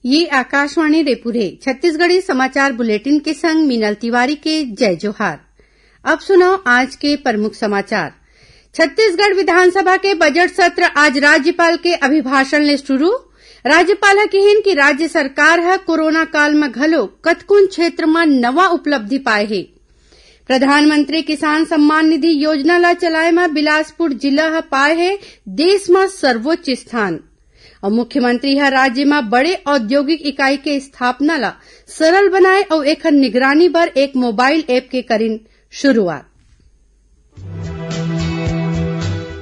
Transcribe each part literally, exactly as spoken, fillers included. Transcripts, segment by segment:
ये आकाशवाणी रायपुर हे। छत्तीसगढ़ी समाचार बुलेटिन के संग मीनल तिवारी के जय जोहार। अब सुनव आज के प्रमुख समाचार। छत्तीसगढ़ विधानसभा के बजट सत्र आज राज्यपाल के अभिभाषण ले शुरू। राज्यपाल ह किहिन कि राज्य सरकार ह कोरोना काल म घलो कतकोन क्षेत्र म नवा उपलब्धि पाए हे। प्रधानमंत्री किसान सम्मान निधि योजना ला चलाए म बिलासपुर जिला ह पाए हे देश म सर्वोच्च स्थान। अउ मुख्यमंत्री ह राज्य म बड़े औद्योगिक इकाई के स्थापना ला सरल बनाए अउ एखर निगरानी बर एक मोबाइल ऐप के करिन शुरुआत।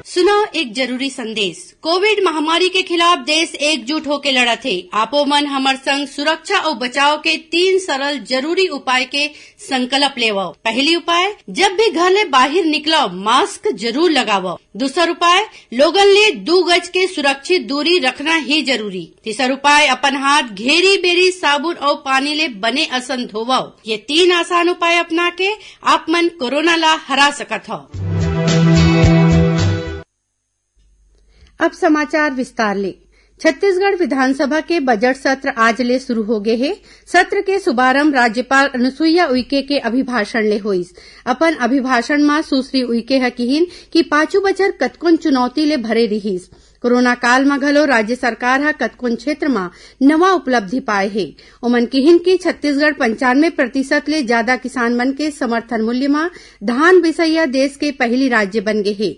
सुनव एक जरूरी संदेश। कोविड महामारी के खिलाफ देश एकजुट होके लड़त हे। आपो मन हमर संग सुरक्षा अउ बचाव के तीन सरल जरूरी उपाय के संकल्प लेवव। पहली उपाय, जब भी घर ले बाहिर निकलव, मास्क जरूर लगावव। दूसर उपाय, लोगन ले दू गज के सुरक्षित दूरी रखना ही जरूरी। तीसर उपाय, अपन हाथ घेरी बेरी साबुन अउ पानी ले बने असन धोवव। ये तीन आसान उपाय अपना के आप मन कोरोना ला हरा सकत हव। अब समाचार विस्तार ले। छत्तीसगढ़ विधानसभा के बजट सत्र आज ले शुरू हो गे हे। सत्र के शुभारंभ राज्यपाल अनुसुईया उइके के अभिभाषण ले होइस। अपन अभिभाषण म सुश्री उइके ह किहिन कि पाछू बछर कतकोन चुनौती ले भरे रिहिस। कोरोना काल म घलो राज्य सरकार ह कतकोन क्षेत्र म नवा उपलब्धि पाए हे। ओमन किहिन कि छत्तीसगढ़ पंचानवे प्रतिशत ले जादा किसान मन के समर्थन मूल्य म धान बिसइया देश के पहिली राज्य बन गे हे।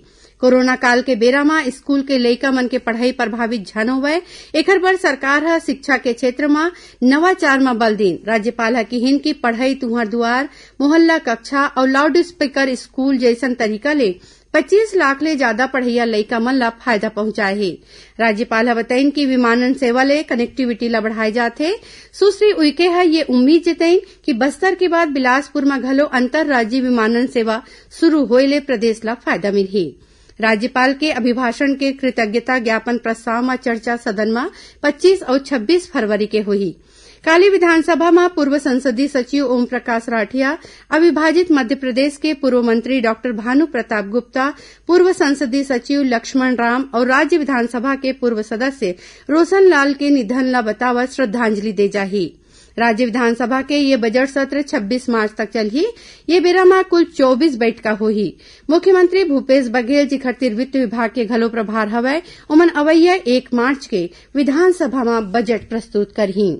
कोरोना काल के बेरा म स्कूल के लइका मन के पढ़ई प्रभावित झन होवय, एखर बर सरकार ह शिक्षा के क्षेत्र म नवाचार म बल दीन। राज्यपाल ह किहिन कि पढ़ई तुंहर दुआर, मोहल्ला कक्षा अउ लाउडस्पीकर स्कूल जइसन तरीका ले पच्चीस लाख ले जादा पढ़इया लइका मन ला फायदा पहुंचाए हे। राज्यपाल ह बतइन कि विमानन सेवा ले कनेक्टिविटी ला बढ़ाए जात हे। सुश्री उइके ह ये उम्मीद जतइन कि बस्तर के बाद बिलासपुर म घलो अंतर्राज्यीय विमानन सेवा शुरू होए ले प्रदेश ला फायदा मिलही। राज्यपाल के अभिभाषण के कृतज्ञता ज्ञापन प्रस्ताव म चर्चा सदन म पच्चीस अउ छब्बीस फरवरी के होही। काली विधानसभा म पूर्व संसदीय सचिव ओम प्रकाश राठिया, अविभाजित मध्य प्रदेश के पूर्व मंत्री डॉक्टर भानु प्रताप गुप्ता, पूर्व संसदीय सचिव लक्ष्मण राम अउ राज्य विधानसभा के पूर्व सदस्य रोशन लाल के निधन ला बतावत श्रद्धांजलि दे जाही। राज्य विधानसभा के ये बजट सत्र छब्बीस मार्च तक चलही। ये बेरा म कुल चौबीस बैठका होही। मुख्यमंत्री भूपेश बघेल, जिखर तीर वित्त विभाग के घलो प्रभार हवय, ओमन अवइया एक मार्च के विधानसभा म बजट प्रस्तुत करहीं।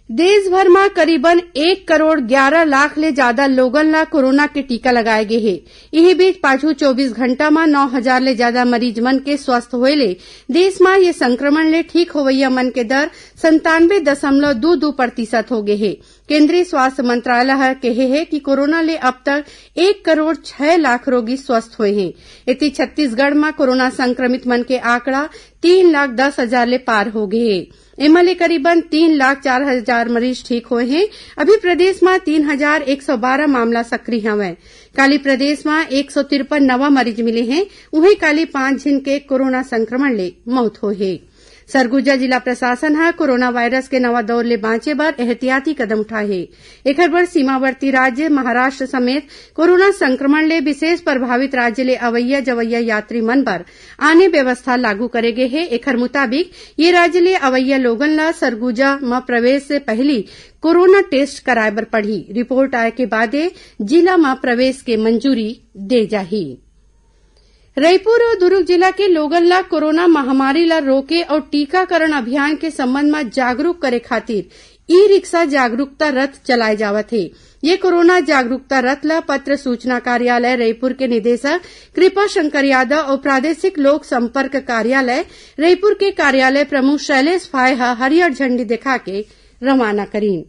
देश भर म करीबन एक करोड़ ग्यारह लाख ले जादा लोगन ला कोरोना के टीका लगाए गे हे। इही बीच, पाछू चौबीस घंटा म नौ हजार ले जादा मरीज मन के स्वस्थ होए ले देश म ये संक्रमण ले ठीक होवइया मन के दर संतानवे दशमलव दू दू प्रतिशत हो गे हे। केंद्रीय स्वास्थ्य मंत्रालय ह केहे हे कि कोरोना ले अब तक एक करोड़ छह लाख रोगी स्वस्थ होए हें। एती, छत्तीसगढ़ म कोरोना संक्रमित मन के आंकड़ा तीन लाख दस हजार ले पार हो गे हे। एमा ले करीबन तीन लाख चार हजार मरीज ठीक होए हें। अभी प्रदेश म तीन हजार एक सौ बारह मामला सक्रिय हवय। काली प्रदेश म एक सौ तिरपन नवा मरीज मिले हें। उहें, काली पांच झिन के कोरोना संक्रमण ले मौत होए हे। सरगुजा जिला प्रशासन ह कोरोना वायरस के नवा दौर ले बांचे बर एहतियाती कदम उठाए हे। एखर बर सीमावर्ती राज्य महाराष्ट्र समेत कोरोना संक्रमण ले विशेष प्रभावित राज्य ले अवइया जवइया यात्री मन बर आने व्यवस्था लागू करे गे हे। एखर मुताबिक, ये राज्य ले अवइया लोगन ला सरगुजा म प्रवेश से पहिली कोरोना टेस्ट कराए बर पड़ही। रिपोर्ट आए के बादे जिला म प्रवेश के मंजूरी दे जाही। रईपुर अउ दुरूग जिला के लोगन ला कोरोना महामारी ला रोके अउ टीकाकरण अभियान के संबंध म जागरूक करे खातिर ई रिक्शा जागरूकता रथ चलाए जावत हे। ये कोरोना जागरूकता रथ ला पत्र सूचना कार्यालय रईपुर के निदेशक कृपा शंकर यादव अउ प्रादेशिक लोक संपर्क कार्यालय रईपुर के कार्यालय प्रमुख शैलेश फाय ह हरियर झंडी दिखा के रवाना करीन।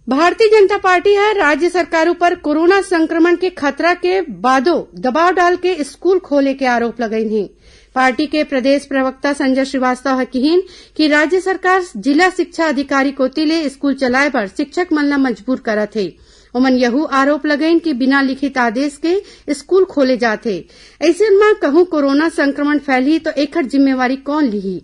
भारतीय जनता पार्टी ह राज्य सरकार ऊपर कोरोना संक्रमण के खतरा के बादो दबाव डाल के स्कूल खोले के आरोप लगाइन हे। पार्टी के प्रदेश प्रवक्ता संजय श्रीवास्तव ह किहिन कि राज्य सरकार जिला शिक्षा अधिकारी कोति ले स्कूल चलाए बर शिक्षक मन ला मजबूर करत हे। ओमन यहू आरोप लगाइन कि बिना लिखित आदेश के स्कूल खोले जात हे। अइसन म कहूं कोरोना संक्रमण फैलही, तो एखर जिम्मेवारी कौन लिही?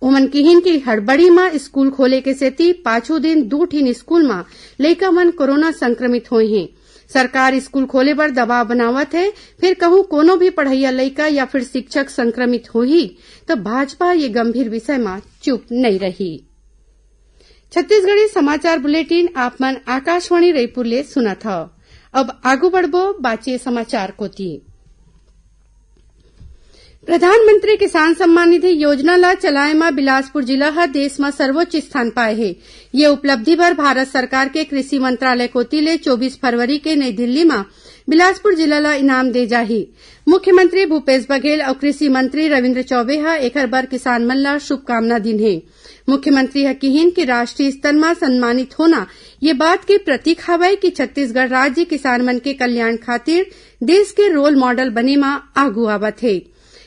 ओमन किहिन कि हड़बड़ी म स्कूल खोले के सेती पाछू दिन दू ठिन स्कूल म लइका मन कोरोना संक्रमित होए हें। सरकार स्कूल खोले बर दबाव बनावत हे, फिर कहूं कोनो भी पढ़इया लइका या फिर शिक्षक संक्रमित होही, त भाजपा ये गंभीर विषय म चुप नइ रही। छत्तीसगढ़ी समाचार बुलेटिन आप मन आकाशवाणी रईपुर ले सुनत हव। अब आगू बढ़बो बाचे समाचार कोति। प्रधानमंत्री किसान सम्मान निधि योजना ला चलाए म बिलासपुर जिला ह देश म सर्वोच्च स्थान पाए हे। ये उपलब्धि बर भारत सरकार के कृषि मंत्रालय कोति ले चौबीस फरवरी के नई दिल्ली म बिलासपुर जिला ला इनाम दे जाही। मुख्यमंत्री भूपेश बघेल अउ कृषि मंत्री रविंद्र चौबे ह एखर बर किसान मन ला शुभकामना दीन हे। मुख्यमंत्री ह किहिन कि राष्ट्रीय स्तर म सम्मानित होना ये बात के प्रतीक हवय कि छत्तीसगढ़ राज्य किसान मन के कल्याण खातिर देश के रोल मॉडल बने म आगू आवत हे।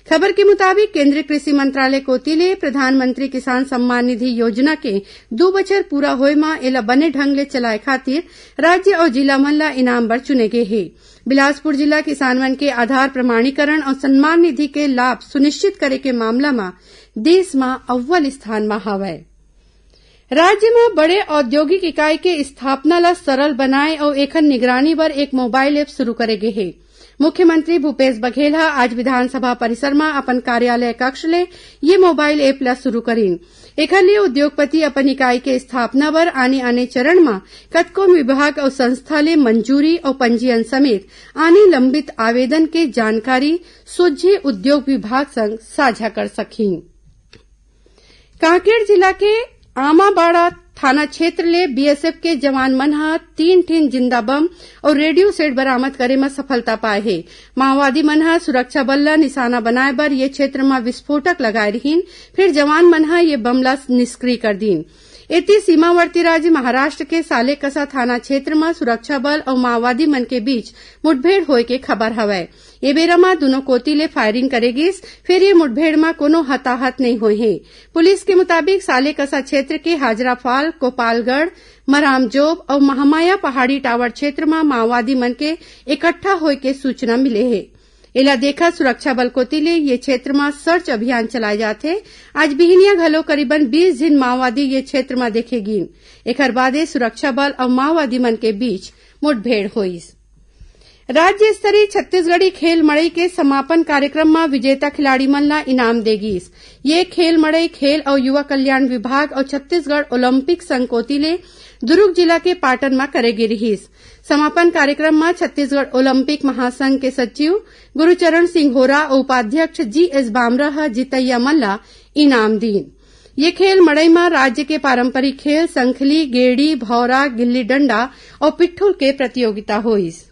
खबर के मुताबिक, केंद्रीय कृषि मंत्रालय कोति ले प्रधानमंत्री किसान सम्मान निधि योजना के दू बछर पूरा होए म एला बने ढंग ले चलाए खातिर राज्य अउ जिला मन ल इनाम बर चुने गे हे। बिलासपुर जिला किसान मन के आधार प्रमाणीकरण अउ सम्मान निधि के लाभ सुनिश्चित करे के मामला म देश म अव्वल स्थान म हवय। राज्य म बड़े औद्योगिक इकाई के स्थापना ल सरल बनाए अउ एखर निगरानी बर एक मोबाइल ऐप शुरू करे गे हे। मुख्यमंत्री भूपेश बघेल ह आज विधानसभा परिसर म अपन कार्यालय कक्ष ले ये मोबाइल ऐप ल शुरू करीन। एखर ले उद्योगपति अपन इकाई के स्थापना बर आने-आने चरण म कतको विभाग अउ संस्था ले मंजूरी अउ पंजीयन समेत आने लंबित आवेदन के जानकारी सोझे उद्योग विभाग संग साझा कर सकही। कांकेर जिला के आमाबाड़ा थाना क्षेत्र ले बीएसएफ के जवान मन ह तीन ठिन जिंदा बम अउ रेडियो सेट बरामद करे म सफलता पाए हे। माओवादी मन ह सुरक्षा बल ल निशाना बनाए बर ये क्षेत्र म विस्फोटक लगाए रिहीन, फिर जवान मन ह ये बम ल निष्क्रिय कर दीन। एती सीमावर्ती राज्य महाराष्ट्र के सालेकसा थाना क्षेत्र म सुरक्षा बल अउ माओवादी मन के बीच मुठभेड़ होए के खबर हवय। ये बेरा म दूनों कोति ले फायरिंग करे गिस, फेर ये मुठभेड़ म कोनो हताहत नइ होए हे। पुलिस के मुताबिक, सालेकसा क्षेत्र के हाजराफाल, गोपालगढ़, मरामजोब अउ महामाया पहाड़ी टावर क्षेत्र म माओवादी मन के इकट्ठा होए के सूचना मिले हे। एला देखत सुरक्षा बल कोति ले ये क्षेत्र म सर्च अभियान चलाए जाथे। आज बिहनिया घलो करीबन बीस झिन माओवादी ये क्षेत्र म देखे गीन। एखर बादे सुरक्षा बल अउ माओवादी मन के बीच मुठभेड़ होइस। राज्य स्तरीय छत्तीसगढ़ी खेल मड़ई के समापन कार्यक्रम म विजेता खिलाड़ी मन ला इनाम दे गीस। ये खेल मड़ई खेल अउ युवा कल्याण विभाग अउ छत्तीसगढ़ ओलंपिक संघ कोति ले दुरूग जिला के पाटन म करे गे रिहीस। समापन कार्यक्रम म छत्तीसगढ़ ओलंपिक महासंघ के सचिव गुरुचरण सिंह होरा अउ उपाध्यक्ष जीएस बामरा ह जीतइया मन ला इनाम दीन। ये खेल मड़ई म राज्य के पारंपरिक खेल संखली, गेड़ी, भौरा, गिल्ली डंडा अउ पिट्ठुल के प्रतियोगिता होइस।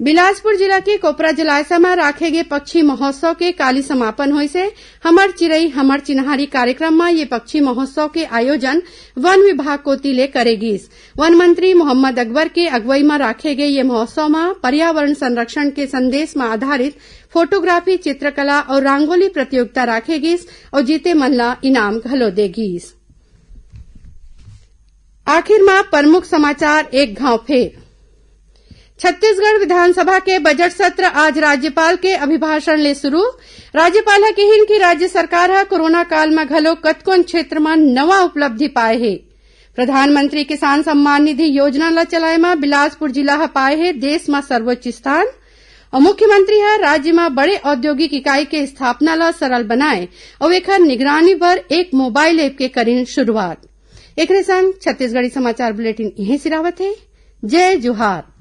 बिलासपुर जिला के कोपरा जलायसा म राखे गे पक्षी महोत्सव के काली समापन होइस हे। हमर चिरई, हमर चिन्हारी कार्यक्रम म ये पक्षी महोत्सव के आयोजन वन विभाग कोति ले करे गीस। वन मंत्री मोहम्मद अकबर के अगुवई म राखे गे ये महोत्सव म पर्यावरण संरक्षण के संदेश म आधारित फोटोग्राफी, चित्रकला अउ रंगोली प्रतियोगिता राखे गीस अउ जीते मन ला इनाम घलो दे गीस। आखिर म प्रमुख समाचार एक घांव फेर। छत्तीसगढ़ विधानसभा के बजट सत्र आज राज्यपाल के अभिभाषण ले शुरू। राज्यपाल ह किहिन कि राज्य सरकार ह कोरोना काल म घलो कतकोन क्षेत्र म नवा उपलब्धि पाए हे। प्रधानमंत्री किसान सम्मान निधि योजना ल चलाए म बिलासपुर जिला ह पाए हे देश म सर्वोच्च स्थान। अउ मुख्यमंत्री ह राज्य म बड़े औद्योगिक इकाई के स्थापना ल सरल बनाए अउ एखर निगरानी बर एक मोबाइल ऐप के करीन शुरुआत। एकरे संग छत्तीसगढ़ी समाचार बुलेटिन इहें सिरावत हे। जय जोहार।